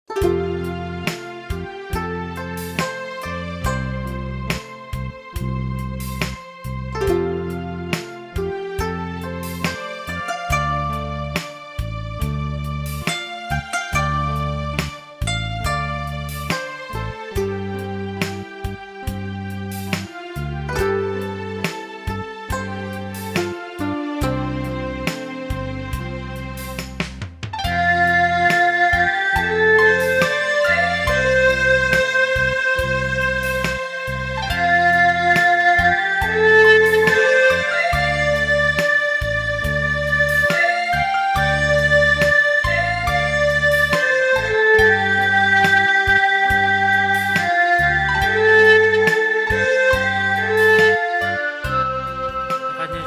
Nyob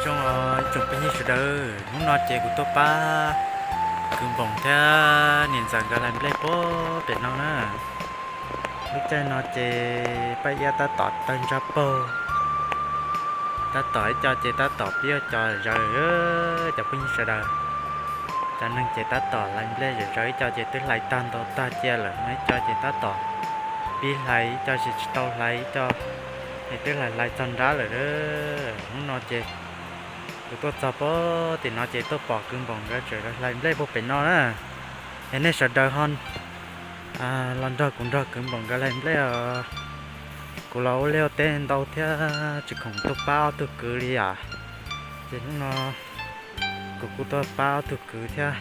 zoo os ib tsoom phooj ywg sawv daws, hnub no ces kuv tuaj pab kwv Npoos thiab niam ntxawm nkawd hlais nplej puag pem no na. Lub caij no ces Paj Iab tab tom tawg ntsaj paug, tab tom ib co ces tab tom pib co zaws, cov phooj ywg sawv daws. Cov neeg ces tab tom hlais nplej zaws zaws, ib co ces twb hlais tag ntau tag cia lawm no, ib co ces tab tom pib hlais, ib co ces tsis tau hlais, ib co es twb hlais hlais txog nrab lawm. Hnub no ces kuv tuaj txog puag tim no ces tuaj pom kwv Npoos nkawd tseem hlais nplej puag pem no na. Yog nej sawv daws ho los nrog kuv nrog kwv Npoos nkawd hlais nplej os. Kuv los ua liaj ua teb ntau thiab tsis khoom tuaj pab ob tug kwv li yom. Ces hnub no kuv kuj tuaj pab ob tug kwv thiab.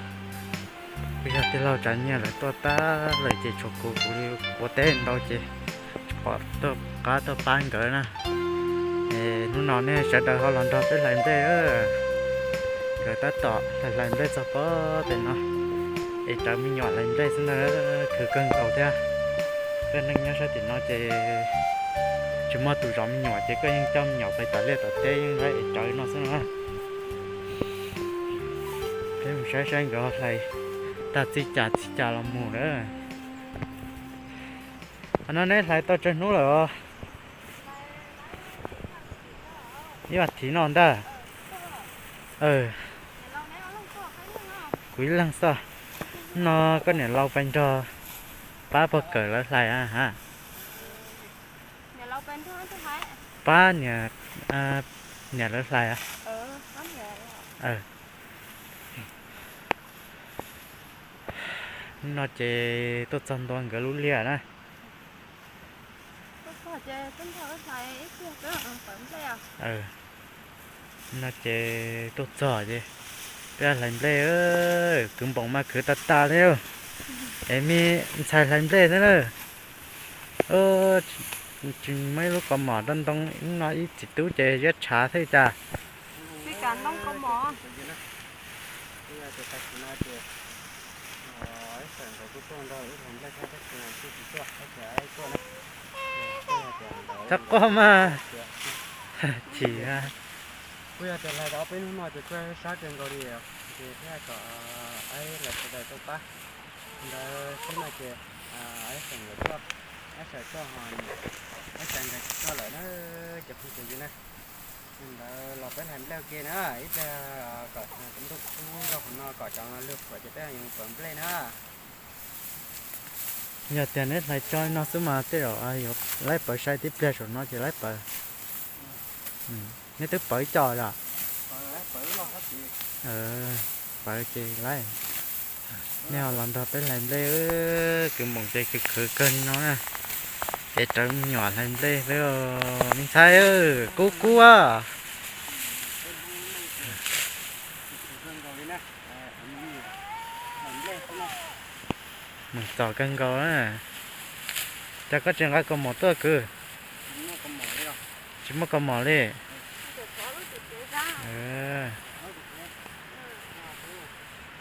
Kuj yog tij laug Tsav Nyiaj lawv tuaj tag lawm ces tshuav kuv, kuv ua teb ntau ces tsis pom tuaj qab tuaj pab nkawd na. Es hnub no nej sawv daws ho los nrog peb hlais nplej. Nkawd tab tom hlais hlais nplej txog puag pem no, es rawv me nyuam hlais nplej xwb ntag, khwv kawg nkaus thiab. Tej neeg nyob sab tim no ces tsis muaj tus zov me nyuam ces koj yeej coj me nyuam pais tom liaj tom teb yeej lawv es rawv no xwb no. Peb mus saib saib nkawd hlais tag txij cas txij cas los mus lawm. Qhov no neb hlais tau tsawg hnub lawm os? Ib vas thiv no ntag. Kuv ib leeg xwb. No koj niam laus pais nrog pab pog kawm lawv hlais ha. Pab niam, niam lawv hlais. No ces tuaj txog ntua nkawd lub liaj na. No ces tuaj txog ces peb hlais nplej, kwv Npoos mas khwv tas tas li. Es me ntxhais hlais nplej xwb na. Tsis muaj ib lub kaus mom rau ntoo no ib txiv tub ces ziab tshav thiab cas. Txhob quaj mas. Chim. Kuj yog tias hlais tau ob peb hnub no ces kuj sab kawg nkaus li, ces thiaj kom aib lawv sawv daws tau pab. Ntawd xwb no ces aib xeem lawv coj, aib sawv coj ho, aib cas nkawd tsis coj lawm na, cov phooj ywg na. Ntawd los peb hlais nplej ua ke na, ib pliag kom ntuj kub zog qhov no kom cov lwg fuam ces peb yuav mus pawv nplej na. Yog tias neb hlais tso li no xwb mas tej zaum yuav laib pawv sai tib pliag saum no ces laib pawv. Neb twb pawv ib co los? Pawv ces laib. Nej ho los nrog peb hlais nplej, kwv Npoos ces khwv khwv kawg no na. Ces rawv me nyuam hlais nplej xwb, me ntxhais kub kub. Mus txom kawg nkaus na. Cas koj tsis nqa kaus mom tuaj kwv? Tsis muaj kaus mom li.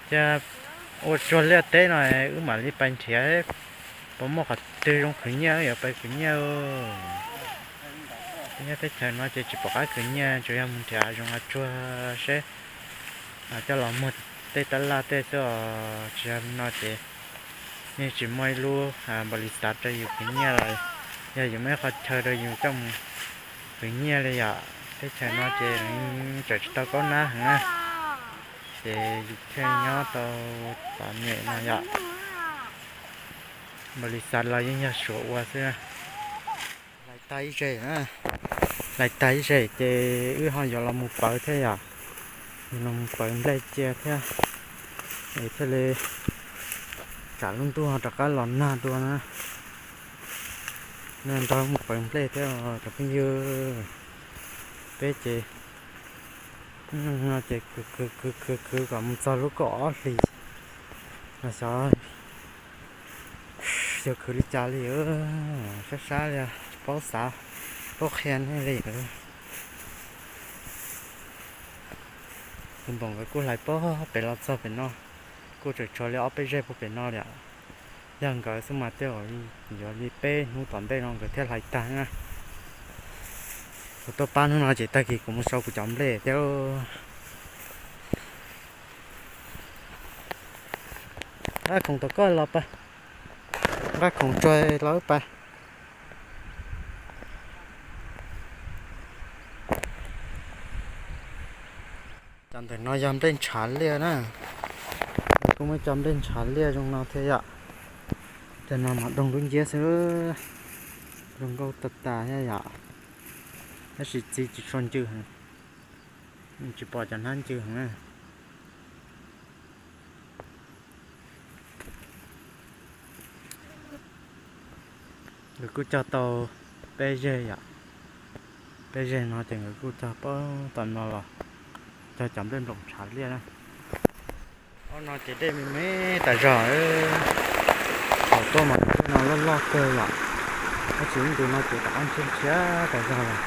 Cia ua tsuag liaj teb no wb mam li pais nrhiav, puas muaj qhov twg zoo khwv nyiaj yuav pais khwv nyiaj. Nyob teb chaws no ces tsis pom qab khwv nyiaj, tsuas yog mus nrhiav zoo tsuag seb coj los muag tej tab laj tej xwb os. Tsis yog li no ces yeej tsis muaj ib lub npaum li xav rau yus khwv nyiaj los yog yus muaj ib qhov chaw rau yus coj mus khwv nyiaj li yom. Teb chaws no ces tseem tsis tau kaub nab heev na, ces yus thiaj nyob tau txom nyem no yom. Npaum li xav los yeej yog suav ua xwb. Hlais tag ib zes na, hlais tag ib zes ces wb ho yuav los mus pawv thiab yom. Yuav los mus pawv nplej cia thiab, es thiaj li tsam lub ntuj ho rov qab los nag dua na. Nej nrog mus pawv nplej thiab cov phooj ywg. Peb ces no ces khwv khwv khwv khwv khwv kom mus txog lub kaum ob hlis no xyov yuav khwv li cas li, sab sab li, tsis paub xav, paub qhia nej li. Tus npaum nkawd kuj hlais pob pem los txog pem no, kuj tseem tshuav li ob peb zej puag pem no li. Yog nkawd xwb mas tej zaum yuav li peb hnub tom ntej no nkawd thiaj hlais tag na. Kuv tuaj pab hnub no ces tag kis kuv mus sau kuv cov nplej thiab. Nqa khoom tom koj los pab, nqa khoom tsuag los wb pab. Cov ntawm no yog nplej ntshav liaj na. Nws kuj muaj cov nplej ntshav liaj zoo no thiab yom. Cov no mas doog lub nciab xwb, zoo nkauj tas tas thiab yom. Tab sis txiv tsis tshua ncw heev, tsis pom cov hnab ncw heev na. Nkawd kuj cog tau peb zeg yom, peb zeg no ces nkawd kuj cog pob tom no los, cog cov nplej nploom ntshav liaj na. Ob no ces dej me me tas zog, thaum tuaj mas dej no loj loj kawg yom, tab sis ib ntus no ces rov qab ntshiab ntshiab tas zog lawm.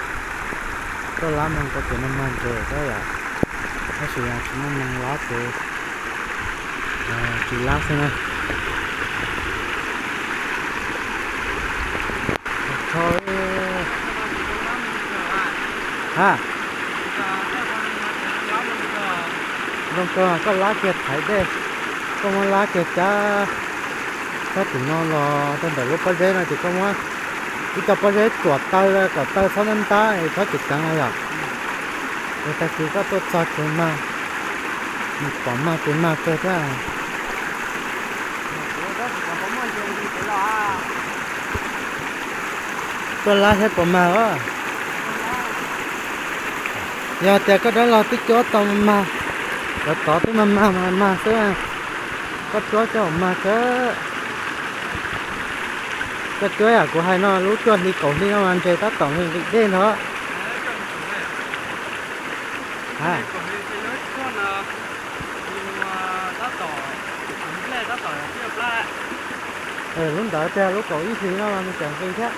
Tuaj lab moos rau ces mag mag ntses thiab yom, tab sis yog tsis muaj moos lab ces tsis lab xwb na. Ha, zoo kawg koj lab kiag thaiv dej, koj muab lab kiag cab, cab tim no los rau ntawm lub pob zeb no ces koj muab ib co pob zeb tsuam taw kom taw txhob ntab ntab es txhob ceev ceev no yom. Es tag kis koj tuaj txog ces mag, pom mag ces mag kawg thiab. Tuaj lab thiab puas mag os? Yog tias koj dab laug twb cuab tau mag, cov tod twb mag mag mag mag xwb, koj cuab coj mag kawg. Koj cuab yam kuv hais no lub cuaj hli kaum hli no mas ntses tab tom nqis dej nrho. Lub ntawd tiag lub kaum ib hli no mas nws tseem nqis thiab,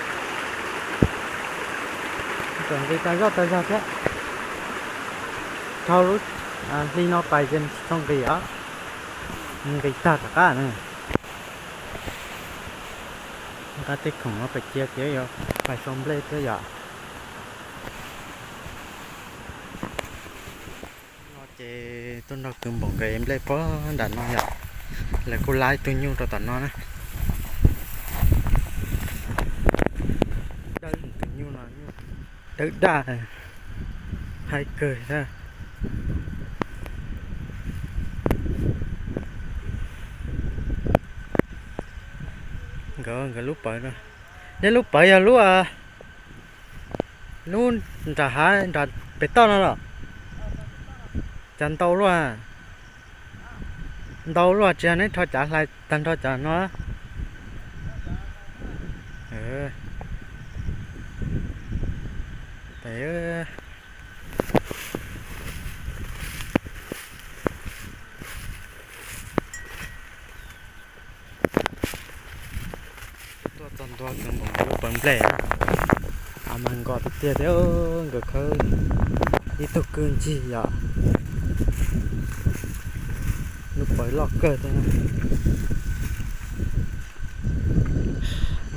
nws tseem nqis tag zoj tag zog thiab. Dhau lub hli no pais ces tsis tshua nqis os, nqis tag tom qab na. Nqa tej khoom no pais cia kiag yuav pais sau nplej thiab yom. No ces tuaj nrog kwv npaum nqes nplej pob nram no yom. Lawv kuj lab ib tug nyuj rau tom no na. Tus nyuj no dawb daj, haib kawg thiab. Nkawd, nkawd lub pawv no, nej lub pawv yog lub, lub nram hav nram pem toj no los? Cas ntau luaj, ntau luaj tsis yog neb rho cav hlais tag nrho cov no? Tuaj txog ntua kwv npaum lub pawv nplej, av mas nkos tiag tiag thiab. Nkawd khawb ib tug kwj ncig yom, lub pawv loj kawg thiab.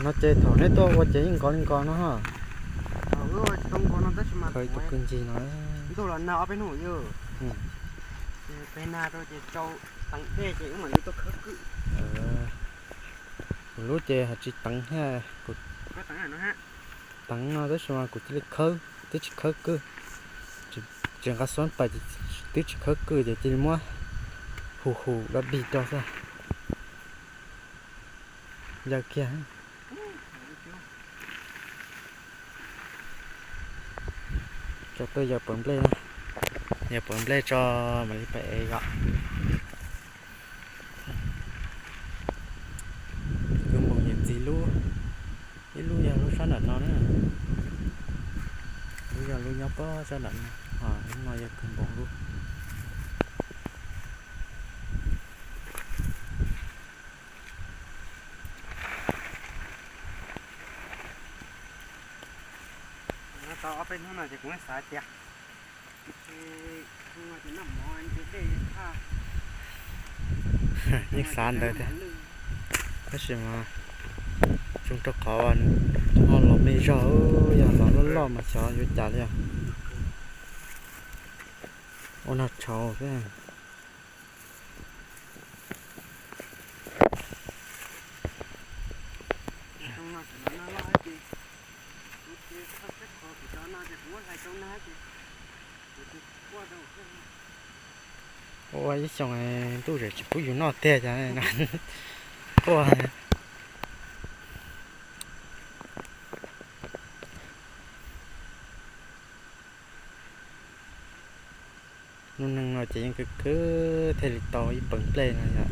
No ces thaum neb tuaj ua ces yeej nkos li nkos no. Khawb ib tug kwj ncig no. Kuv lub ces ho tsis teev thiab, kuv teev no tab sis mas kuv cia li khawb, twb tsis khawb kwj, tsis nqa xuab pais, twb tsis khawb kwj ces cia li muab hu hu dab dig rau xwb. Yawg kiag. Tso tuaj yawg pawv nplej, yawg pawv nplej tso mam li pem ev yom. Kwv npoos yawm txiv lub, ib lub yog lub sab nram no na, lub yog lub nyob pob sab nram no, ho lub no yog kwv npoos lub. Tau ob peb hnub no ces kuv xav tias yeej xav ntawd tiag, tab sis mas tsuas rau qhov ho los me zog, yog los loj loj mas xyov yuav cas li os. Ua noj tshauv xwb. Ua ib xyoos ntuj zem tsis pub yus noj tiag cas. Quaj. Lub neej no ces yeej khwv khwv thiaj li tau ib pawg nplej no yom.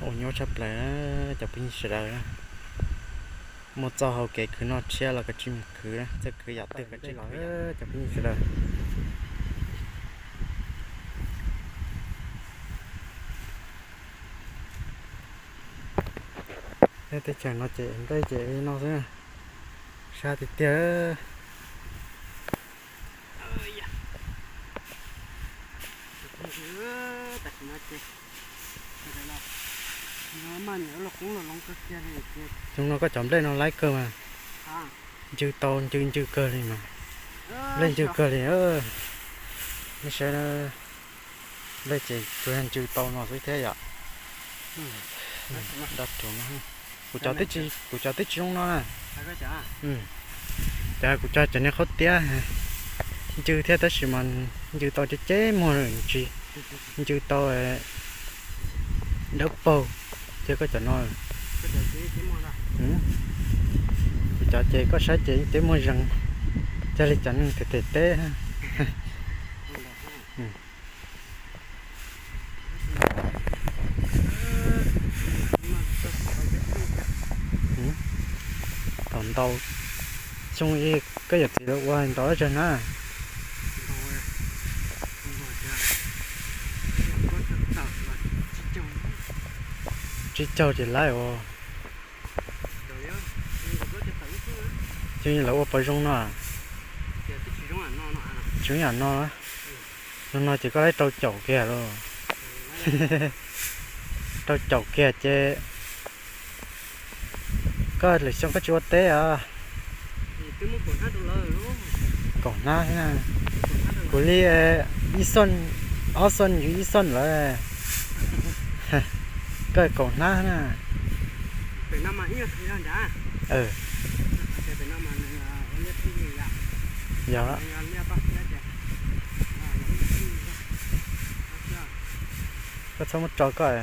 Ua nyuaj tshaj plaws cov phooj ywg sawv daws. Muaj txoj hau kev khwv noj tshiab los koj tsis mus khwv, txawj khwv yam twg koj tsis los cov phooj ywg sawv daws. Teb chaws no ces nplej ces no xwb, sab tiag tiag. Xyoo no koj cov nplej no laib kawg mas, ncw tau ncw ncw kawg li mas, nplej ncw kawg li. Nej saib, nplej ces tsuas yog ncw tau no xwb thiab yom. Dab rhuv no, kuv cov twb tsis zoo no na. Ces kuv cov cov niag qhaub tiab ncw thiab tab sis mas ncw tau ceb ceb muag, tsis ncw tau dawb paug thiab koj cov no. Kuv cov ces koj saib ces ceb muag zees, coj li cov neeg them them teb. Thaum ntau xyoo ib koj yawm txiv lawv ua ntau dab tsi na? Tsib caug ces laib os. Xyoo lawv ua pov zoo no. Tsis zoo yam no. Zoo no ces koj laib rau caum kiag lauj. Rau caum kiag ces koj lwm xyoo koj tsis ua teb os. Kaum hnab na. Kuv li ib xoj, ob xoj yus ib xoj lawm. Koj kaum hnab na. Yog. Koj txhob muab tso koj.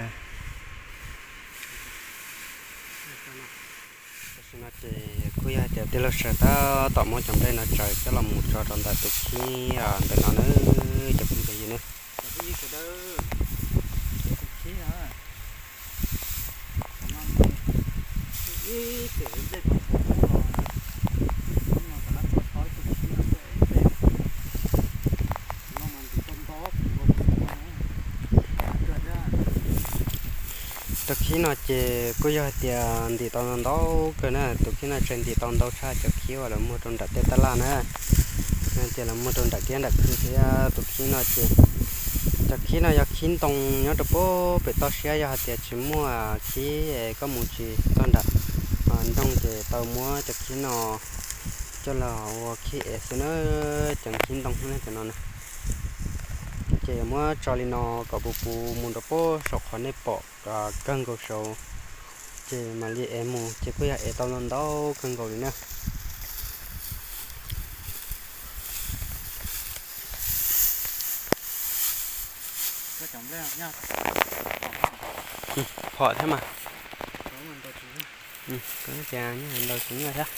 Tam sim no ces kuj yog hais tias tij laug sawv tab tom muab cov nplej no tsaws coj los mus tso rau ntawm tus khib ntawm no na, cov phooj ywg na. Tus khib no ces kuj yog hais tias ntim tau ntau kawg na, tus khib no tseem ntim tau ntau tshaj cov khib uas lawv muag rau nram tej taj laj na, tias lawv muag rau nram kiab nram khw thiab. Tus khib no ces, cov khib no yog khib ntoo nyob rau pem toj siab, yog hais tias tsis muaj khib es koj mus tsis txog nram nroog ces tau muab cov khib no coj los ua khib ev xwb na, cov khib ntoo cov no na. Ces muab tso li no kom puv puv mus rau pem saum qhov nej pom kawg nkaus saud, ces mam li ev mus ces kuj yog ev tau ntau kawg nkaus li na. Phom thiab mas. Koj tias nyob ntau tsis nyuaj thiab.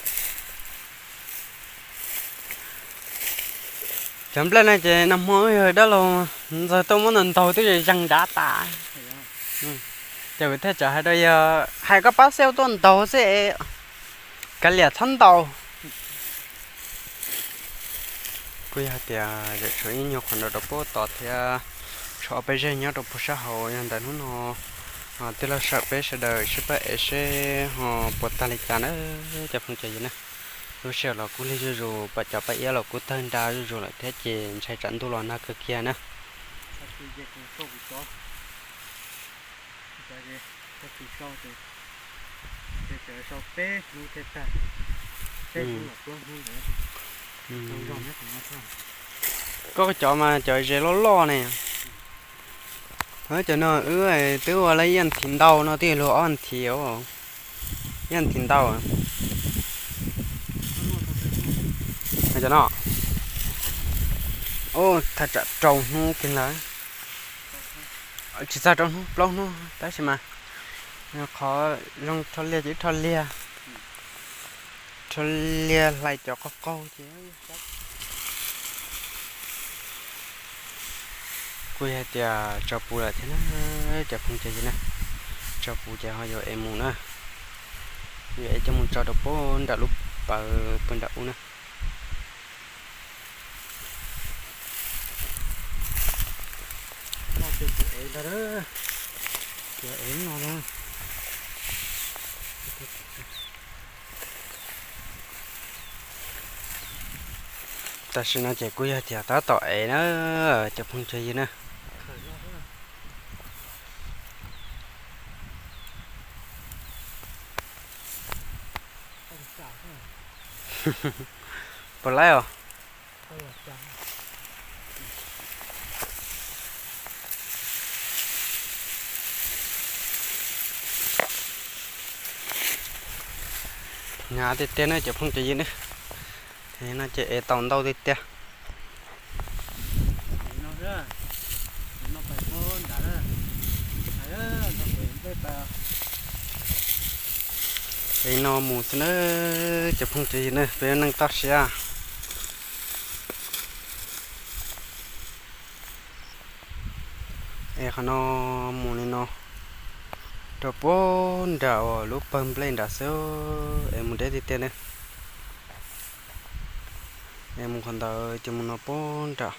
Cov nplej no ces nag hmo wb yawg dab laug ntxawg tuaj muab ntaus ntaus twb zeeg nrad tas. Ces kuv thiaj tsam hais rau yawg hais koj pab xij tuaj ntaus xwb, kav liam txhob ntaus. Kuj yog hais tias zaum tshuav ib nyuag qhov nrau rau puag tod thiab tshuav ob peb zeg nyob rau puag sab hauv. Yog ntawd hnub no tij laug sawm peb sawv daws sib pab ev seb ho puas tag li cas na cov phooj cov ywg na. Lub sij hawm los kuj lig zuj zus, pab cov paj iab los kuj tawg nra zuj zus lawm thiab ces ntshai tsam ntuj los nag kawg kiag na. Koj cov mas cov zes loj loj ne. Cov no wb twb ua lawm ib as thiv ntau no twb luag ob as thiv, ib as thiv ntau. Cov no, thaj tsam rau hnub kiag ntawd, tsis txog rau hnub, plaub hnub tab sis mas qhov zoo rho liag ces wb rho liag, rho liag hlais cov qaug qaug ces kuj yog hais tias tso puv lawm thiab na cov phooj cov ywg na. Tso puv ces ho yuav ev mus na, yuav ev coj mus tso rau puag nram lub pawg puag nram ub na. Tam sim no ces kuj yog tias tab tom ev na cov phooj cov ywg na. Puas laib os? Hnyav tiag tiag na cov phooj cov ywg na. No ces ev tau ntau tiag tiag. Ev no mus xwb na cov phooj cov ywg na, peb neej toj siab. Es qhov no mus li no rau puag nram uas lub pawg nplej nram xwb, es mus deb tiag tiag ne. Es mus qhov ntawd ces mus no puag nram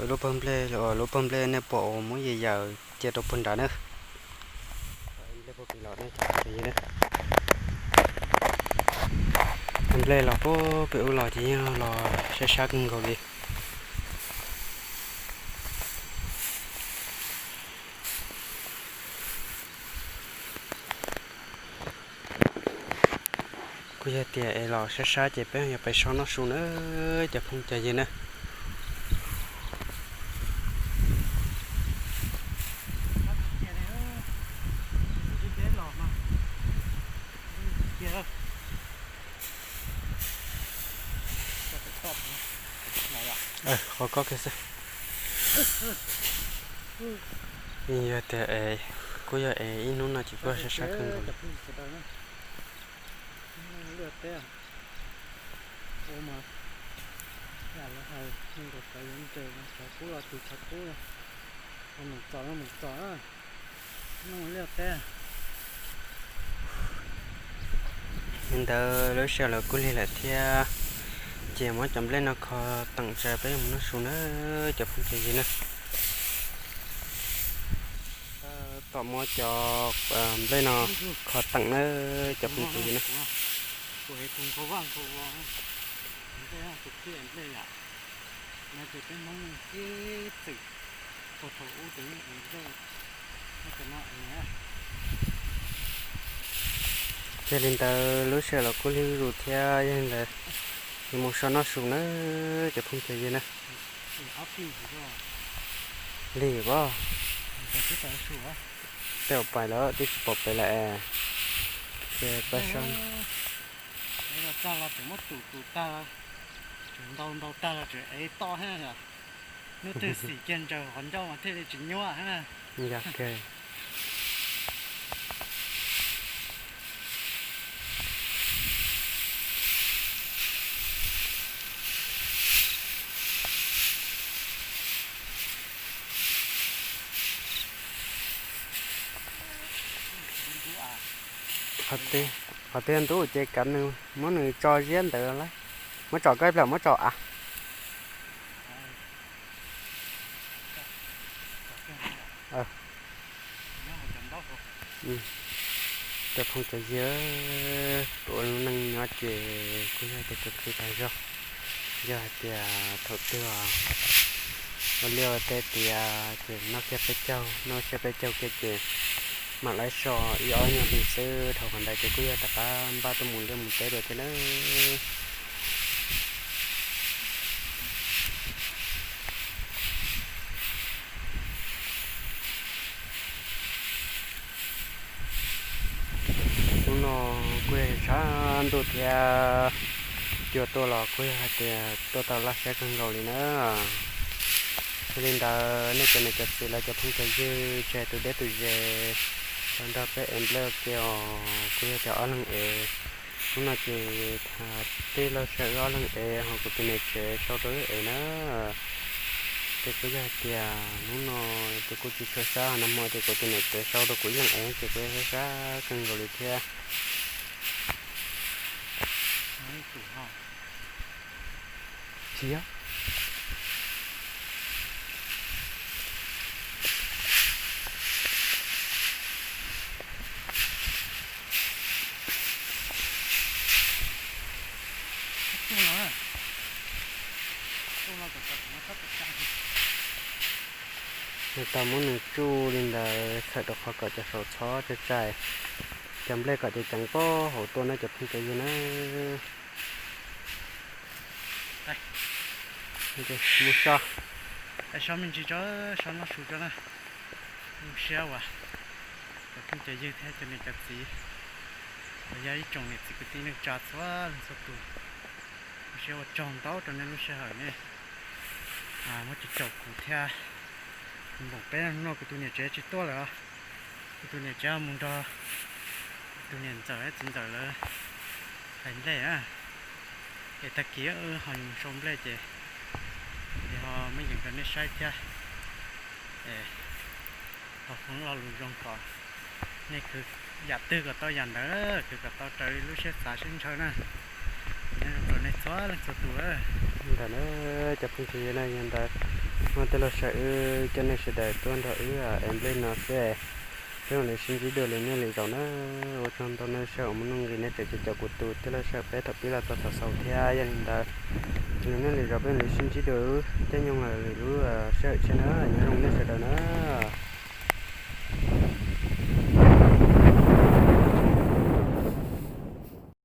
lub pawg nplej, lub pawg nplej nej pom uas muab yawm yawm cia rau puag nrad na. Pawg nplej los puag pem ub los ces yeej los sab sab kawg nkaus li. Kuj yog tias es los sab sab ces peb yuav pais so noj su na cov phooj cov ywg na. Qhov ko kiag xwb. Yog tias es kuj yog es ib hnub no ces kuj sab sab kawg nkaus li. Li ntawd lub sij hawm los kuj lig lawm thiab, ces muab cov nplej no kho teem tso peb yuav mus noj su na cov phooj cov ywg na. Tom muab cov nplej no kho teem na cov phooj cov ywg na. Yog li ntawd lub sij hawm los kuj lig zuj zus thiab, yog li ntawd yuav mus so noj su na cov phooj cov ywg na. Lig os, tej zaum pais lawm twb tsis pom pem lawm es, ces pab sab. Ntau ntau tag los tseem ev toj thiab yom. Hnub twg xim kiag ntsaws qhov ncauj mas thiaj li tsis nyuaj thiab na. Yog kawg. Qhov twg, qhov twg ntub ces kav nws, muab nws tso ziab ntawd lawm. Muab tso koj ib pliag, muab tso av. Cov phooj cov ywg, kuv ua lub neej nyob ces kuj yog tias kuv khwv tag zog, yog hais tias thaum twg ua liaj ua teb tiav ces noj kiag peb caug, noj siab peb caug kiag ces mam li so ib ob nyuag hli xwb. Dhau qhov ntawd ces kuj yog rov qab npaj tuaj mus liaj mus teb dua thiab nawb. Hnub no kuj yog sab ntuj thiab, cua tuaj los kuj yog hais tias tuaj tau laj siab kawg nkaus li na. Yog li ntawd nej cov niam cov txiv lawv cov phooj cov ywg, tsis hais tus deb tus ze los nrog peb ev nplej ua ke os, kuj yog tias ob leeg ev. Hnub no ces tij laug Sawm wb ob leeg ev, ho kuv tus niam tsev sau rau wb ev na. Ces kuj yog hais tias hnub no ces kuj tsis tshua sab, nag hmo ces kuv tus niam tsev sau rau kuv ib leeg ev ces kuj yog sab sab kawg nkaus li thiab. Tsis yog. Nws tau muab nws tsuj li ntawd txhawm rau qhov kom cov saum txhob tsa tsai, cov nplej kom ceev ceev pob hauv tuaj na cov phooj cov ywg na. Mus so, so me ntsis tso, so noj su tso na. Lub siab uas cov phooj cov ywg thiab cov niam cov txiv, los yog ib tsoom niam txiv kwv tij neej tsa txhua leej txhua tus, lub siab ua tsaug ntau rau nej lub sij hawm nej muab caum kuv thiab. Npaum peb hnub no kuv tus niam tsev tsis tuaj lawm os. Kuv tus niam tsev ho mus nrog kuv tus niam ntxawm thiab txiv ntxawm lawv hlais nplej na. Es tag kis wb ho mus sau nplej ces ho muab yees rau nej saib thiab. Es ho hloov lo lus zoo kom nej khwv yam twg kom tau yam ntawd, khwv kom tau raws li lub siab xav siab ntshaw na. Nyob zoo rau nej txhua leej txhua tus. Ntawm na cov phooj cov ywg na, yog ntawd muaj tij laug Sawm wb coj nej sawv daws tuaj nrog wb ev nplej no xwb. Peb mam li sib ntsib dua lwm niaj lwm zaus na. Ua tsaug ntau nej sawv uas muaj nuj nqis nej tseem caum kuv tus tij laug Sawm peb thaum pib los txog thaum xaus thiab. Yog li ntawd, lwm niaj lwm zaus peb mam li sib ntsib dua caij nyoog lwm lub sij hawm tshiab na. Nyob zoo nej sawv daws na.